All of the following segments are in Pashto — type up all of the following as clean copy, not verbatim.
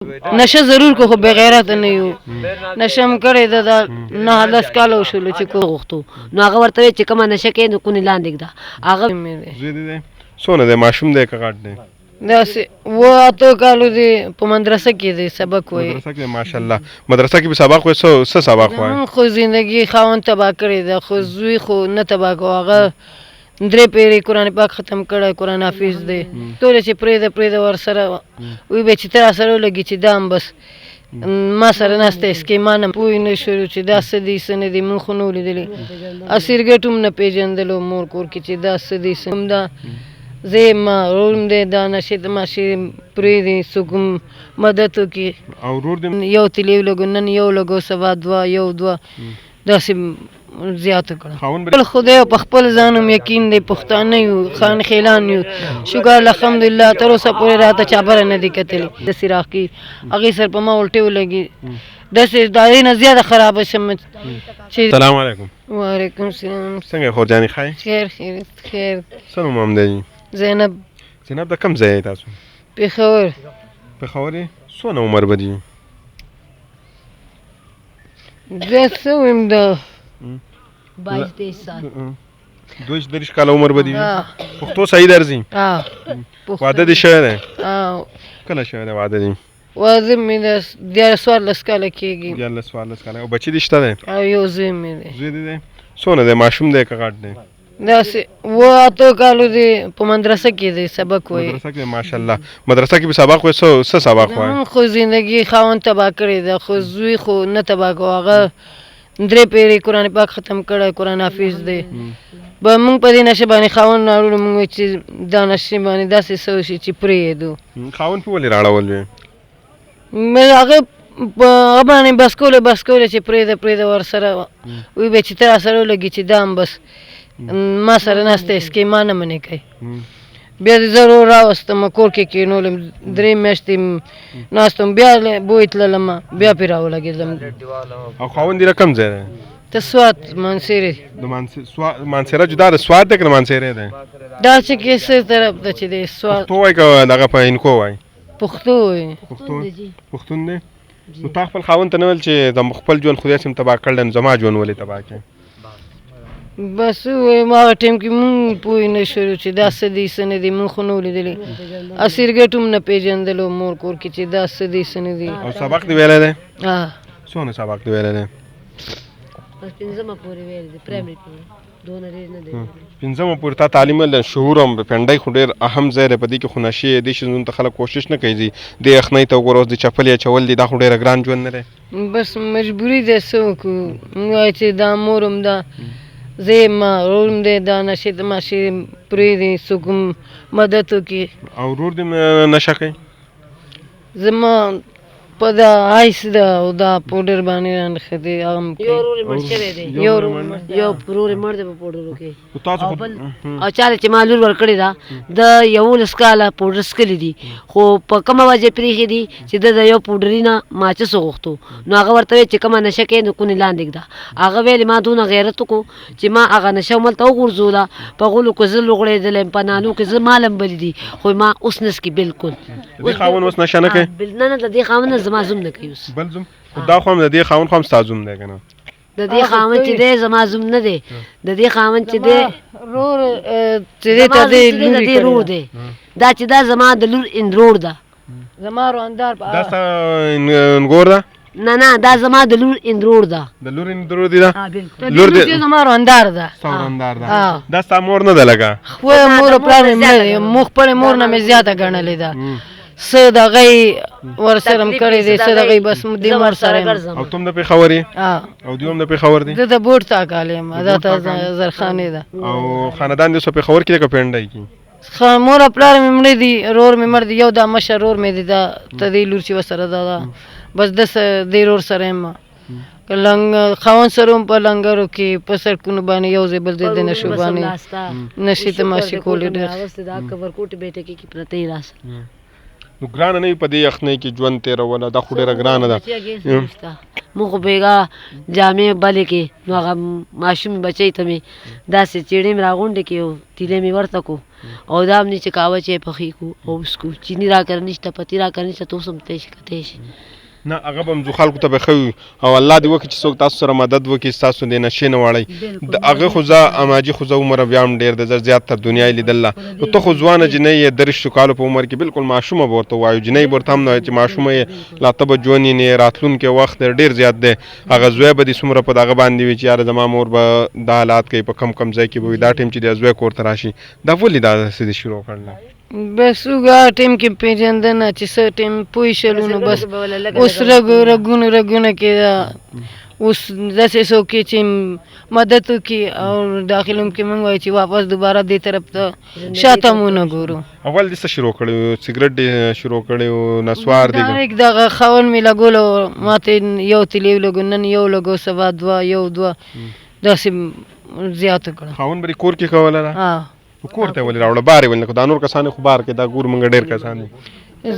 نشه ضرور کو، خو بغیرت نه یو. نشه هم کړې ده، دا 9 10 کاله وشولو چې کو غوښتو، نو هغه ورته وی چې کومه نشه کې نو کونې لاندې ږده هغه. مې دی. زوی دې دی؟ څونه دی؟ ماشوم دی که غټ دی؟ داسې 7 8 کالو دی، په مدرسه کې دی، سبق وایي. مدرسه کې، ماشاءالله. مدرسه کې به سبق وایي؟ څه سبق وایي؟ زمونږ خو زندگی خاوند تباه کړې ده، خو زوی خو نه تباه کو. هغه درې پیرې قرآن پاک ختم کړی، قرآن حافظ دی. ټول چې پرېږده پرېږده ورسره وی به چې ته راسره ولګي، چې دا هم بس ما سره ناسته اسکې. ما نه پوه نه شولو چې دا څه دي څه نه دي. مونږ خو نه و لیدلي، اسیرګټ هم نه پېژندلو مور کور کې چې دا څه دي څه هم. دا زه ما ورور دی، دا نشې تماشې پرېږدي، څوک هم مدد وکړي. او ورور دې؟ یو تلې ولګو، نن یو لګو، سبا دوه، یو دوه، داسې زیات کړه. خاوند به خپل خدای او په خپل ځان هم یقین دی. پښتانه یو، خان خیلان یو، شکر الحمدلله تر اوسه پورې راته چا بره نه دی کتلی. داسې راکي هغې سره په ما الټې ولګي، داسې د هغې نه زیاته خرابه شم چې سلام علیکم. وعلیکم السلام. څنګه خور جانې، ښه یې؟ خیر خیر خیر. څه نوم هم دی؟ زینب. زینب، د کوم ځای یې تاسو؟ پېښور. پېښور یې؟ څونه عمر به دي؟ زه څه ویم دا؟ 22 23 سال. 22 23 کاله عمر به دي وي؟ ها. پښتو صحیح درځي؟ ها. واده دې شوی دی؟ ها. کله شوی دی واده دې؟ واده مې د 13 14 کاله کېږي. 13 14 کاله. او بچی دې شته دی؟ او یو زوی مې دی. زوی دې دی؟ څونه دی؟ ماشوم دی که غټ دی؟ داسې 7 8 کالو دی، په مدرسه کې دی، سبق وایي. مدرسه کې، ماشاءالله. مدرسه کې به سبق وایي؟ څه سبق وایي؟ زمونږ خو زندگی خاوند تباه کړې ده، خو زوی خو نه تباه کو. هغه درې پیرې قرآن پاک ختم کړی، قرآن حافظ دی. به مونږ په دې نشه باندې خاوند راوړو، مونږ وایي چې دا نشې باندې داسې څه وشي چې پرېږدو. خاوند په ولې راړول وي؟ مې هغه په هغه باندې بس کوله بس کوله چې پرېږده پرېږده ورسره وی به چې ته راسره ولګي، چې دا هم بس ما سره ناسته اسکې، ما نه منې کوي. بیا دې زه ورور راوستم، کور کې کېنولم، 3 میاشتې ناستم، بیا بوی تللم، بیا پرې راولګېدم. او خاوند دې له کوم ځای دی؟ ته سوات مانسیرې. د مانسیره جدا ده، سوات دی که د مانسیرې دی؟ دا چې کې څه طرف ته چې دی سوات. پښتو وایي که دغه په هندکو وایي؟ پښتو وایي. پښتو، پښتون دی. نو تا خپل خاوند ته نه ویل چې د خپل ژوند خدای سم تباه کړل، نو زما ژوند ولې تباه کړې؟ بس ووایم هغه ټایم کې مونږ پوه نه شولو چې دا څه دي څه نه دي. مونږ خو نه و لیدلي، اسیرګټ هم نه پېژندلو مور کور کې چې دا څه دي څه نه دي. او سبق دې ویلی دی؟ ها. څونه سبق دې ویلی دی؟ بس پنځمه پورې ویل دي، پرایمري پورې، دونه ډېر نه دی. پنځمه پورې تا تعلیم ویل. شعور هم پنډۍ خو ډېر اهم ځای دی، په دې کې خو نشې دې شیزونو ته خلک کوشش نه کوي. ځي دې یخنۍ ته وګوره، اوس دې چپلې اچول دي، دا خو ډېره ګران ژوند نه دی؟ بس مجبوري ده، څه وکړو؟ مونږ وایو چې دا مور هم ده، زه یم، ورور هم دی، دا نشې تماشې پرېږدي، څوک هم مدد وکړي. او ورور دې نشه کوي؟ زما په دا آیس ده او دا پوډر باندې رانښتې، هغه هم یو کوي. ورور یې مړ شوی دی. یو ورور مړ. یو ورور یې مړ دی په پوډرو کې. نو تاسو او خو بل او چاله چې ما لور ورکړې ده، د 11 کاله پوډر څکلي دي، خو په کومه وجه پرېښي دي چې د یو پوډري نه ماچس وغوښتو، نو هغه ورته ویل چې کومه نشه کې نو کونې لاندې ږده. هغه ویل ما دونه غیرت وکړو چې ما هغه نشه هملته وغورځوله، په غولو کې زه لوغړېدلی یم، په نالو کې زه ما لمبلي دي، خو ما اوس نه څکي بالکل. د دې خاوند اوس نشه نه کوي؟ نه نه، د دې خاوند نه زما زوم نه کوي اوس. بل زوم خو دا خو هم د دې خاوند خو هم ستا زوم دی که نه؟ د دې خاوند چې دی زما زوم نه دی، د دې خاوند چې دی رور چې دی زما ته زوم دی چې دی د لوري دې رور کړې ده. دی، دا چې دا زما د لور اندرور ده. زما روندار په دا ستا انګور ده؟ نه نه، دا زما د لور اندرور ده. د لور اندرور دی ده؟ ها بالکل. لور لور دې زما روندار ده. ستا وراندار ده؟ ها. دا ستا مور نه ده لګه؟ خو مور او پلار مې مړه دی، مو خپلې مور نه مې زیاته ګڼلې ده. څه دغه یې ورسره هم کړی دی، څه دغه یې بس دې مور سره یم. او تم د پېښور یې؟ ها. او دوی هم د پېښور دي؟ زه د بوټ تاکال یم، دا بوټ ته تاکال. زرخانې ده. او خاندان دې څه پېښور کې دی که پنډۍ کې؟ مور او پلار مې مړه دي، رور مې مړ دی، یو دا مشر رور مې دی، دا ته دې لور چې ورسره ده، دا بس د دې رور سره یم. لنګ خاوند سره هم په لنګرو کې په سړکونو باندې یو ځای بل ځای د نشو باندې نشې تماشې کولې ډېر. دا کبر کوټ بیٹه کې پرته یې راسه. نو ګرانه نه وي په دې یخنۍ کې ژوند تېروله، دا خو ډېره ګرانه ده. موږ خو بېګا جامې بلې کې، نو هغه ماشوم بچی ته مې داسې چېړې مې راغونډې کړې او تیلې مې ورته کو، او دا هم نه چې قهوه چای پخې کو او وڅکو. چیني راکره نشته، پتي راکره نشته، ته اوس هم تش کتی شي. نه هغه به هم ځو خلکو ته به ښه وي، او الله دې وکړي چې څوک تاسو سره مدد وکړي، ستاسو دې نشې نه واړوي. د هغه خو زه اماجي خو زه عمر بیا هم ډېر دی، زه زیات تر دنیا یې لیدله. نو ته خو ځوانه جینۍ یې، 23 کالو په عمر کې بالکل ماشومه به ورته وایو، جینۍ به ورته هم نه وایو چې ماشومه یې، لا ته به ژوند یې نه، راتلونکی وخت دی ډېر زیات دی. هغه زوی به دې څومره په دغه باندې وي چې یاره زما مور به دا حالات کوي، په کم کم ځای کې به وي، دا ټایم چې د زوی کور ته راشي، دا ولې داسې دې شروع کړله؟ بس هغه ټایم کې پېژندنه چې څه ټایم پوه شلو، نو بس اوس رګونه رګونه کې ده. اوس داسې څوک چې مدد وکړي او داخل هم کې موږ وایو چې واپس دوباره دې طرف ته شاته مو نه ګورو. اول دې څه شروع کړی وو؟ سګرټ دې شروع کړی وو، نسوار دې؟ ډایرکټ دغه خاوند مې لګولو، ماته یو تیلی ولګو، نن یو لګو، سبا دوه، یو دوه، داسې زیاته کړه. خاوند به دې کور کې کوله؟ ها. کور ته ولې راوړه؟ بار یې ولې نه کړو؟ دا نور کسان یې خو بار کې، دا ګورو موږ ډېر کسان دي.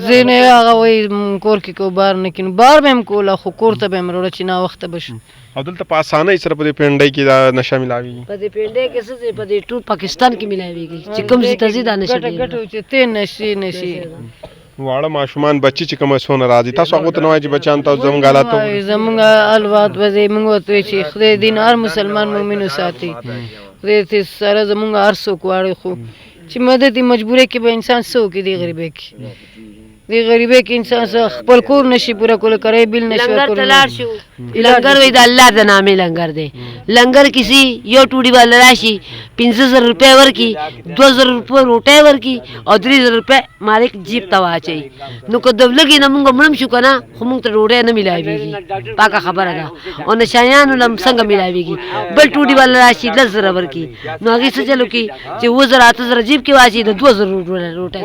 ځینې هغه وایي کور کې کو بار نه کینو، بار به هم کوله خو کور ته به هم راوړه چې ناوخته به شو. او دلته په اسانۍ سره په دې پنډۍ کې دا نشه ملاویږي؟ په دې پنډۍ کې څه دی، په دې ټول پاکستان کې ملاویږي چې کوم ځای ته ځي دا نشه ګټه ګټه چې ته نشي نشي. واړه ماشومان بچي چې کومه څونه راځي، تاسو هغو ته نه وایئ چې بچیان تاسو زموږ حالات ته وګورئ؟ زموږ الوات به دی، موږ ورته وایو چې خدای دین هر مسلمان مؤمن وساتي، خدای دې سره زموږ هر څوک واړي، خو چې مدد یې مجبورۍ کې به انسان څه وکړي؟ دې غریبۍ کې، دې غریبۍ کې انسان څه خپل کور نشي پوره کولی، کرایه بیل نشي لنګر ته ورکولی. لاړ شو، لنګر وایي د الله د نامې لنګر دی. لنګر کې سي یو ټوډي والا راشي 5000 روپۍ ورکړي، 2000 روپۍ روټۍ ورکړي او 3000 روپۍ مالک جیب ته واچوي. نو که د لږې نه موږ مړم شو که نه، خو موږ ته ډوډۍ نه میلاویږي، پاکه خبره ده. او نشایانو له څنګه میلاویږي؟ بل ټوډي والا راشي 10000 ورکړي، نو هغې څه چلو کړي چې 7000 8000 جیب کې واچوي، د 2000 روټۍ.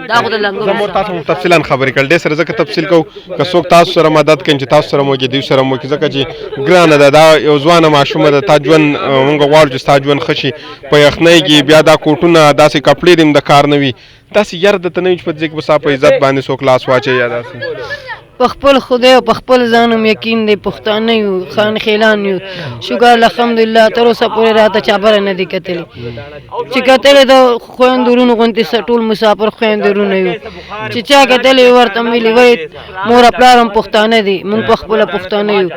دا خو د لنګر. زه مور تاسو تفصیلا خبرې کړل، ډېر سره ځکه تفصیل کوو که څوک تاسو سره مدد کوي چې تاسو سره مو کې دوی سره مو کې، ځکه چې ګرانه ده، دا یو ځوانه ماشومه ده، تا ژوند مونږ غواړو چې ستا ژوند ښه شي. په یخنۍ کې بیا دا کوټونه داسې کپړې دې هم د کار نه وي، داسې یار درته نه وي چې په دې کې به ستا په عزت باندې څوک لاس واچوي یا داسې. په خپل خدای او په خپل ځان هم یقین دی، پښتانه یو، خان خیلان یو، شکر الحمدلله تر اوسه پورې راته چا بره نه دی کتلی، چې کتلی د خویندو وروڼو غوندې ټول مسافر خویندو وروڼه یو، چې چا کتلی ورته ویلي وایي مور او پلار هم پښتانه دي، موږ په خپله پښتانه یو.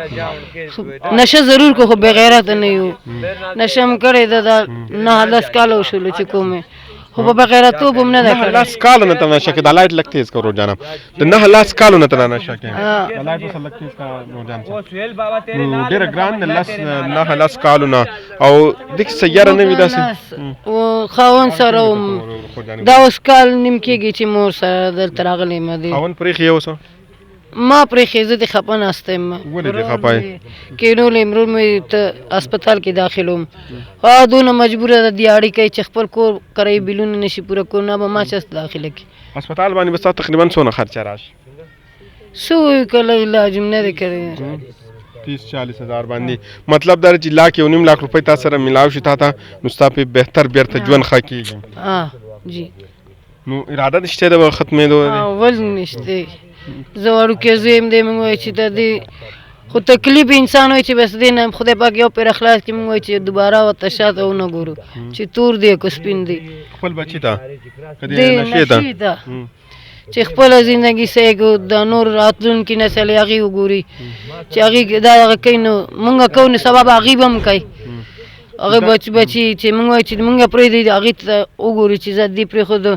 نشه ضرور کو خو بې غیرته نه یو، نشه هم کړې ده، دا 9 10 کاله وشولو چې کومې، خو په بغیرتوب هم نه ده نه کړې. 10 کالو نه ته نشه کې، دا لایټ لږ تیز کړو جانم، د 9 10 کالو نه ته نشه کې، دا لایټ اوس لږ تیز کړه جان. نو ډېره ګران ده 10 9 10 کالو نه، او دې کې څه یاره نه وي داسې. او خاوند سره وم، دا اوس کال نیم کېږي چې مور سره دلته راغلی یم. دی خاوند پرېښی یې اوس؟ ما پرېښی، زه دې خفه ناسته یم. ولې دې خفه یې؟ کېنولې ورور مې ته هسپتال کې داخل وم، هغه دونه مجبوره ده دیاړي کوي چې خپل کور کرایي بیلونه نشي پوره کول، نه به ما چاته داخله کړي. هسپتال باندې به ستا تقریبا څونه خرچه راشي؟ څه ووایو، کله علاج هم نه دی کړی. 30 40 هزار باندې، مطلب دا چې لاک 1.5 لاک روپۍ تا سره ملاو شي تا ته، نو ستا په بهتر بیرته ژوند ښه کېږي. ها جی. نو اراده دې شته د ختمېدو؟ ول نشته، زه وړوکی زوی یم، دی موږ وایو چې د دې خو تکلیف انسان وایي چې بس دې نه خدای پاک یو پیر خلاص کړي، موږ وایو چې دوباره ورته شاته ونه ګورو چې تور دی که سپین دی. خپل بچی ته که دې دې نشې ته؟ نشې ته چې خپله زندګي صحیح کړو، د نور راتلونکي نسل یې هغې وګوري چې هغې دا هغه کوي، نو مونږ کوو نو سبا به هغې به هم کوي، هغه بچ بچي چې مونږ وایو چې مونږ پرېږدي هغې ته وګوري چې زه دې پرېښودو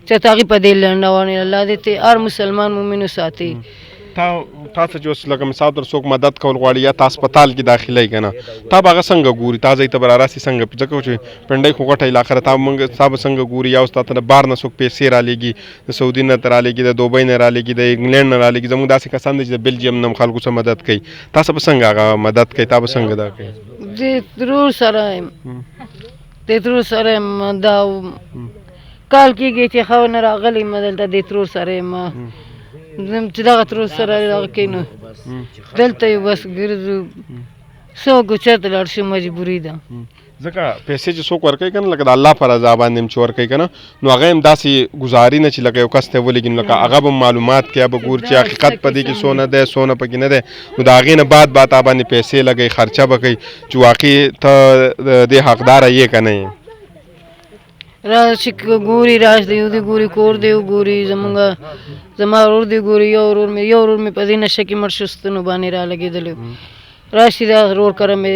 چې ته هغې په دې لنډه وانه. الله دې ته هر مسلمان مؤمن وساتي. تا تاسو چې اوس لکه مثال در څوک مدد کول غواړي یا تا هسپتال کې داخله یې کنه، تا به هغه څنګه ګوري؟ تا ځای ته به راراسي څنګه؟ ځکه چې پنډۍ خو غټه علاقه ده، تا مونږ تا به څنګه ګوري؟ یا اوس تا ته د بار نه څوک پیسې رالیږي، د سعودي نه ته رالیږي، د دوبۍ نه رالیږي، د انګلینډ نه رالیږي، زموږ داسې کسان دي چې د بلجیم نه هم خلکو څه مدد کوي، تاسو به څنګه هغه مدد کوي؟ تا به څنګه دا کوي؟ د ترور سره یم، د ترور سره یم، دا کال کېږي چې خو نه راغلی یم دلته، د ترور سره یم چې دغه ترور سره دغه کوي، نو دلته یو بس ګرځو، څه وکړو، چېرته لاړ شو، مجبوري ده. ځکه پیسې چې څوک ورکوي که نه، لکه د الله په رضا باندې هم چې ورکوي که نه، نو هغه هم داسې ګزاري نه چې لکه یو کس ته ولېږي، نو لکه هغه به معلومات کوي، به ګوري چې حقیقت په دې کې څونه دی څونه پکې نه دی، نو د هغې نه بعد به تا باندې پیسې لګوي، خرچه به کوي چې واقعي ته د دې حقداره یې که نه یې. راشي ګوري، راش دی دی ګوري، کور دی ګوري، زمونږ زما ورور دی ګوري، یو ورور مې، یو ورور مې په دې نشه کې مړ شو، ستونو باندې را لګېدلی. راشي دا ورور کره مې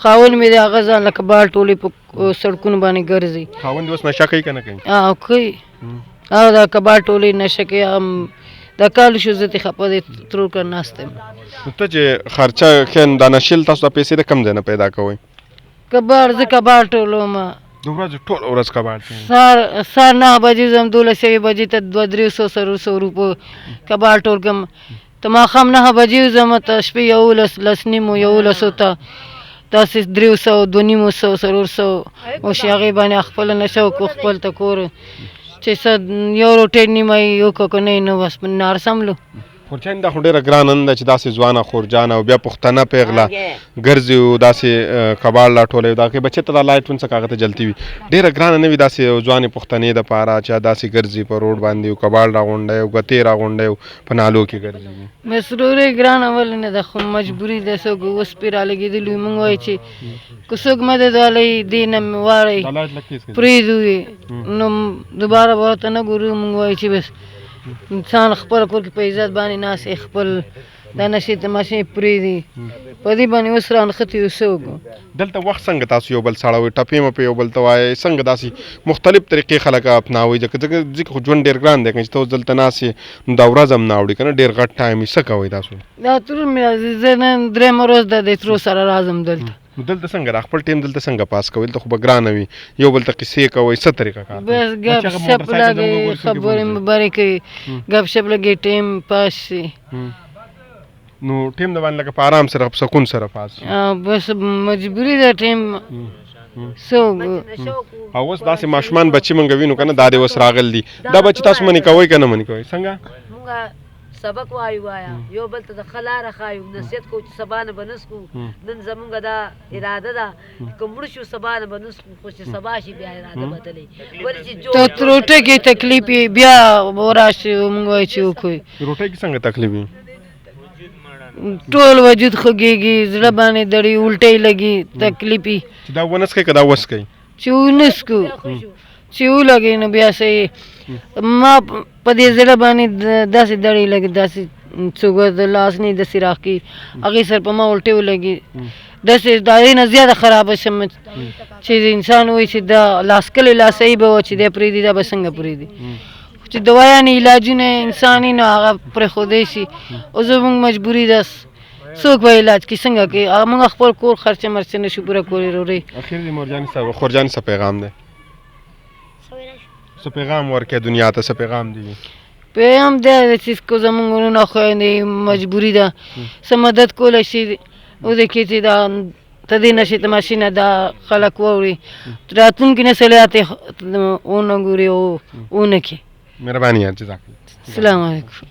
خاوند مې دی، هغه ځان لکه بال ټولې په سړکونو باندې ګرځي. خاوند اوس نشه کوي که نه کوي؟ او کوي، هغه دا کباړ ټولې نشه کوي. هغه دا کال شو زه ترې خفه دی، ترور کره ناست یم. نو ته چې خرچه ښې، نو دا نشې له تاسو دا پیسې د کوم ځای نه پیدا کوئ؟ کباړ، زه کباړ ټولوم د ورځې، ټوله ورځ کباړ کوي. سهار 9 بجې ځم، 12 یوې بجې ته 200 300 400 روپو کباړ ټول کوم. ته ماښام 9 بجې وځم، ته شپې 11، لس نیمو 11 ته داسې 300، 250، 400 وشي. هغې باندې خپله نشه وکړو، خپل ته کور چې څه یو روټۍ نیمه یې وکړو، که نه یې نو بس نارسم لو. خورجان دا خو ډېره ګرانه نه ده چې داسې ځوانه خورجانه او بیا پښتنه پیغله ګرځي او داسې کباړ لا ټولوي، دا که بچی ته دا لایټ ونیسه که هغه ته جلتي وي، ډېره ګرانه نه وي داسې یو ځوانې پښتنې دپاره چې داسې ګرځي په روډ باندې او کباړ راغونډوي او ګوتې راغونډوي او په نالو کې ګرځي؟ بس ورورې ګرانه ولې نه ده، خو مجبوري ده. څوک اوس پرې رالګېدلي وي، موږ وایو چې که څوک مدد والی دې نه مې واړوي دا لایټ لږ تېز کړئ. پرېږدو یې، نو دوباره به ورته نه ګورو. موږ وایو چې بس انسان خپل کور کې په عزت باندې ناست یې، خپل دا نشې تماشې پرېږدي، په دې باندې اوس رانښتي یو، څه وکړو؟ دلته وخت څنګه تاسو یو بل ساړوئ؟ ټپې مه په یو بل ته وایئ؟ څنګه داسې مختلف طریقې خلک اپناوئ؟ ځکه خو ژوند ډېر ګران دی که نه، چې ته اوس دلته ناست یې نو دا ورځ هم نه اوړي که نه، ډېر غټ ټایم وي. څه کوئ تاسو؟ دا ترور مې راځي، زه نن درېیمه ورځ ده د ترور سره راځم دلته. نو دلته څنګه دا خپل ټیم دلته څنګه پاس کوئ؟ دلته خو به ګرانه وي، یو بل ته قصې کوئ، څه طریقه کار کوئ؟ بس ګپ بچی هغه شپ موټرسایکل زموږ لګي، ګوري، څوک یې خبرې بوځي. مبرې کوي، ګپ شپ لګي، ټیم پاس شي. نو ټیم د باندې لکه په آرام سره په سکون سره پاس شي. بس مجبوري ده، ټیم څه وکړو؟ او اوس داسې ماشومان بچي مونږ وینو که نه، دا دې اوس راغلي دي، دا بچي تاسو منې کوئ که نه منې کوئ؟ څنګه؟ مونږ سبق وایو، وایا یو بل ته د ښه لاره ښایو، نصیحت کوو چې سبا نه به نه څکو. نن زمونږ دا اراده ده که مړ شو سبا نه به نه څکو، خو چې سبا شي بیا اراده بدلې، ولې چې جوړ ته روټۍ کې تکلیف یې، بیا راشي موږ وایو چې وکړو. روټۍ کې څنګه تکلیف وي؟ ټول وجود خوږېږي، زړه باندې دړي، الټۍ لګي، تکلیف یې. چې دا ونه څښئ که دا وڅښئ؟ چې ونه څکو، چې ولګي نو بیا صحیح. ما په دې زړه باندې داسې دړې لګي، داسې څوک د لاس نه داسې راښکي، هغې سره په ما الټۍ ولګي، داسې د هغې نه زیاته خرابه شم چې انسان وایي چې دا لاس کلی لاسیي به وه چې دی پرېږدي، دا به څنګه پرېږدي؟ چې دوايانې علاجونه انساني نو هغه پرېښودی شي، او زموږ مجبوري ده، څوک به علاج کوي، څنګه کوي؟ هغه موږ خپل کور خرچه مرچه نه شو پوره کولی ورورې. اخر دې مورجانې صاحب خورجانې څه پیغام دی؟ څه پیغام ورکړې دنیا ته، څه پیغام دی؟ پیغام دا دی چې که زموږ وروڼه خویندې مجبوري ده، څه مدد کولی شي او دې کې چې دا ته دې نشې تماشې نه دا خلک واوري، راتلونکي نسل یې ونه ګوري او ونه کړي. مهرباني یار، جزاک الله. السلام علیکم.